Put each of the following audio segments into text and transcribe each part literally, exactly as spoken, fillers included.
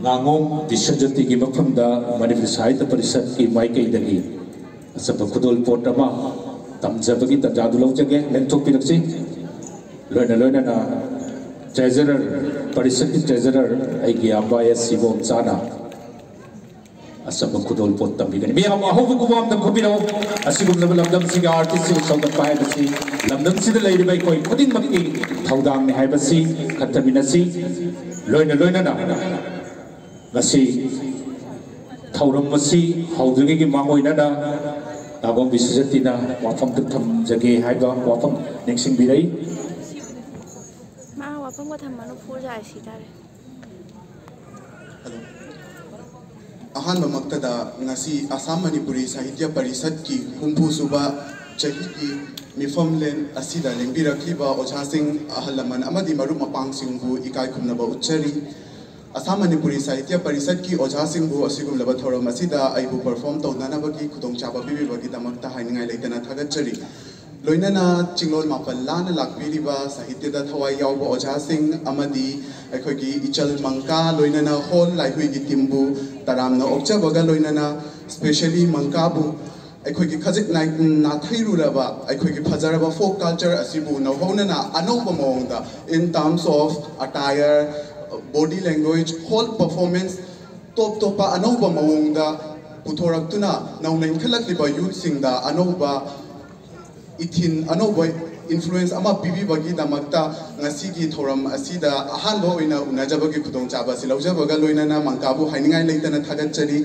ꯉꯥꯉꯣꯝ ꯕꯤꯁ꯭ꯋꯖꯇꯤꯒꯤ ꯃꯐꯝꯗ ꯃꯅꯤꯄꯨꯔ ꯁꯥꯍꯤꯇ꯭ꯌ ꯄꯔꯤꯁꯠꯀꯤ ꯃꯥꯏꯀꯩꯗꯒꯤ ꯑꯆꯝꯕ ꯈꯨꯗꯣꯜ ꯄꯣꯠ ꯑꯃ ꯇꯝꯖꯕꯒꯤ ꯇꯥꯟꯖꯥꯗꯨ ꯂꯧꯖꯒꯦ꯫ ꯂꯦꯡꯊꯣꯛꯄꯤꯔꯛꯁꯤ꯫ ꯂꯣꯏꯅ ꯂꯣꯏꯅꯅ treasurer, ꯄꯔꯤꯁꯠꯀꯤ treasurer ꯑꯩꯒꯤ ꯏꯌꯥꯝꯕ ꯑꯦꯁ ꯁꯤꯕꯣꯝꯆꯥꯅ ꯑꯆꯝꯕ ꯈꯨꯗꯣꯜ ꯄꯣꯠ ꯇꯝꯕꯤꯒꯅꯤ꯫ ꯃꯌꯥꯝ ꯑꯍꯧꯕ ꯈꯨꯕꯥꯝꯗ ꯈꯨꯝꯕꯤꯔꯛꯎ꯫ ꯑꯁꯤꯒꯨꯝꯂꯕ ꯂꯝꯗꯝꯁꯤꯒꯤ artistꯁꯤꯕꯨ ꯁꯧꯒꯠꯄ ꯍꯥꯏꯕꯁꯤ ꯂꯝꯗꯝꯁꯤꯗ ꯂꯩꯔꯤꯕ ꯑꯩꯈꯣꯏ ꯈꯨꯗꯤꯡꯃꯛꯀꯤ ꯊꯧꯗꯥꯡꯅꯤ ꯍꯥꯏꯕꯁꯤ ꯈꯟꯊꯃꯤꯟꯅꯁꯤ꯫ ꯂꯣꯏꯅ ꯂꯣꯏꯅꯅ ꯉꯁꯤ ꯊꯧꯔꯝ ꯑꯁꯤ ꯍꯧꯗ꯭ꯔꯤꯉꯩꯒꯤ ꯃꯥꯡꯑꯣꯏꯅꯅ ꯉꯥꯉꯣꯝ ꯕꯤꯁ꯭ꯋꯖꯇꯤꯅ ꯋꯥꯐꯝ ꯊꯝꯖꯒꯦ ꯍꯥꯏꯕ ꯋꯥꯐꯝ ꯅꯤꯡꯁꯤꯡꯕꯤꯔꯛꯏ꯫ ꯃꯥ ꯋꯥꯐꯝꯒ ꯊꯝꯃꯅꯨ, ꯐꯨꯔꯖꯥꯏ ꯁꯤ ꯇꯥꯔꯦ꯫ ꯍꯜꯂꯣ꯫ ꯑꯍꯥꯟꯕꯃꯛꯇꯗ ꯉꯁꯤ ꯑꯁꯥꯝ ꯃꯅꯤꯄꯨꯔꯤ ꯁꯥꯍꯤꯇ꯭ꯌ ꯄꯔꯤꯁꯠꯀꯤ ꯍꯨꯝꯐꯨ ꯁꯨꯕ ꯆꯍꯤꯒꯤ ꯃꯤꯐꯝꯂꯦꯟ ꯑꯁꯤꯗ ꯂꯦꯡꯕꯤꯔꯛꯂꯤꯕ ꯑꯣꯖꯥꯁꯤꯡ, ꯑꯍꯜ ꯂꯃꯟ ꯑꯃꯗꯤ ꯃꯔꯨꯞ ꯃꯄꯥꯡꯁꯤꯡꯕꯨ ꯏꯀꯥꯏ ꯈꯨꯝꯅꯕ ꯎꯠꯆꯔꯤ꯫ ꯑꯁꯥꯝ ꯃꯅꯤꯄꯨꯔꯤ ꯁꯥꯍꯤꯇ꯭ꯌ ꯄꯔꯤꯁꯠꯀꯤ ꯑꯣꯖꯥꯁꯤꯡꯕꯨ ꯑꯁꯤꯒꯨꯝꯂꯕ ꯊꯧꯔꯝ ꯑꯁꯤꯗ ꯑꯩꯕꯨ perform ꯇꯧꯅꯅꯕꯒꯤ ꯈꯨꯗꯣꯡꯆꯥꯕ ꯄꯤꯕꯤꯕꯒꯤꯗꯃꯛꯇ ꯍꯥꯏꯅꯤꯡꯉꯥꯏ ꯂꯩꯇꯅ ꯊꯥꯒꯠꯆꯔꯤ꯫ ꯂꯣꯏꯅꯅ ꯆꯤꯡꯂꯣꯟ ꯃꯥꯄꯜ ꯂꯥꯟꯅ ꯂꯥꯛꯄꯤꯔꯤꯕ ꯁꯥꯍꯤꯇ꯭ꯌꯗ ꯊꯋꯥꯏ ꯌꯥꯎꯕ ꯑꯣꯖꯥꯁꯤꯡ ꯑꯃꯗꯤ ꯑꯩꯈꯣꯏꯒꯤ ꯏꯆꯜ ꯃꯪꯀꯥ, ꯂꯣꯏꯅꯅ ꯍꯣꯜ ꯂꯥꯏꯍꯨꯏꯒꯤ teamꯕꯨ ꯇꯔꯥꯝꯅ ꯑꯣꯛꯆꯕꯒ ꯂꯣꯏꯅꯅ specially ꯃꯪꯀꯥꯕꯨ ꯑꯩꯈꯣꯏꯒꯤ ꯈꯖꯤꯛ ꯅꯥꯏ-, ꯅꯥꯊꯩꯔꯨꯔꯕ ꯑꯩꯈꯣꯏꯒꯤ ꯐꯖꯔꯕ folk culture ꯑꯁꯤꯕꯨ ꯅꯧꯍꯧꯅꯅ ꯑꯅꯧꯕ ꯃꯑꯣꯡꯗ in terms of attire, body language, whole performance, ꯇꯣꯞ ꯇꯣꯞꯄ ꯑꯅꯧꯕ ꯃꯑꯣꯡꯗ ꯄꯨꯊꯣꯔꯛꯇꯨꯅ ꯅꯧꯅ ꯏꯟꯈꯠꯂꯛꯂꯤꯕ youthꯁꯤꯡꯗ ꯑꯅꯧꯕ ꯏꯊꯤꯟ, ꯑꯅꯧꯕ influence ꯑꯃ ꯄꯤꯕꯤꯕꯒꯤꯗꯃꯛꯇ ꯉꯁꯤꯒꯤ ꯊꯧꯔꯝ ꯑꯁꯤꯗ ꯑꯍꯥꯟꯕ ꯑꯣꯏꯅ ꯎꯅꯖꯕꯒꯤ ꯈꯨꯗꯣꯡꯆꯥꯕ ꯑꯁꯤ ꯂꯧꯖꯕꯒ ꯂꯣꯏꯅꯅ ꯃꯪꯀꯥꯕꯨ ꯍꯥꯏꯅꯤꯡꯉꯥꯏ ꯂꯩꯇꯅ ꯊꯥꯒꯠꯆꯔꯤ꯫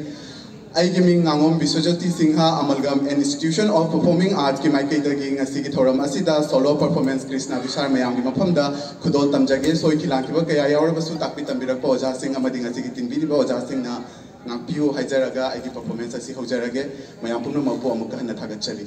ꯑꯩꯒꯤ ꯃꯤꯡ ꯉꯥꯉꯣꯝ ꯕꯤꯁ꯭ꯋꯖꯇꯤ Singh, ꯑꯃꯜꯒꯝ and Institution of Performing Artsꯀꯤ ꯃꯥꯏꯀꯩꯗꯒꯤ ꯉꯁꯤꯒꯤ ꯊꯧꯔꯝ ꯑꯁꯤꯗ solo performance ꯀ꯭ꯔꯤꯁꯅ ꯕꯤꯁꯥꯔ ꯃꯌꯥꯝꯒꯤ ꯃꯐꯝꯗ ꯈꯨꯗꯣꯜ ꯇꯝꯖꯒꯦ꯫ ꯁꯣꯏꯈꯤ ꯂꯥꯟꯈꯤꯕ ꯀꯌꯥ ꯌꯥꯎꯔꯕꯁꯨ ꯇꯥꯛꯄꯤ ꯇꯝꯕꯤꯔꯛꯄ ꯑꯣꯖꯥꯁꯤꯡ ꯑꯃꯗꯤ ꯉꯁꯤꯒꯤ ꯇꯤꯟꯕꯤꯔꯤꯕ ꯑꯣꯖꯥꯁꯤꯡꯅ ꯉꯥꯛꯄꯤꯌꯨ ꯍꯥꯏꯖꯔꯒ ꯑꯩꯒꯤ performance ꯑꯁꯤ ꯍꯧꯖꯔꯒꯦ꯫ ꯃꯌꯥꯝ ꯄꯨꯝꯅꯃꯛꯄꯨ ꯑꯃꯨꯛꯀ ꯍꯟꯅ ꯊꯥꯒꯠꯆꯔꯤ꯫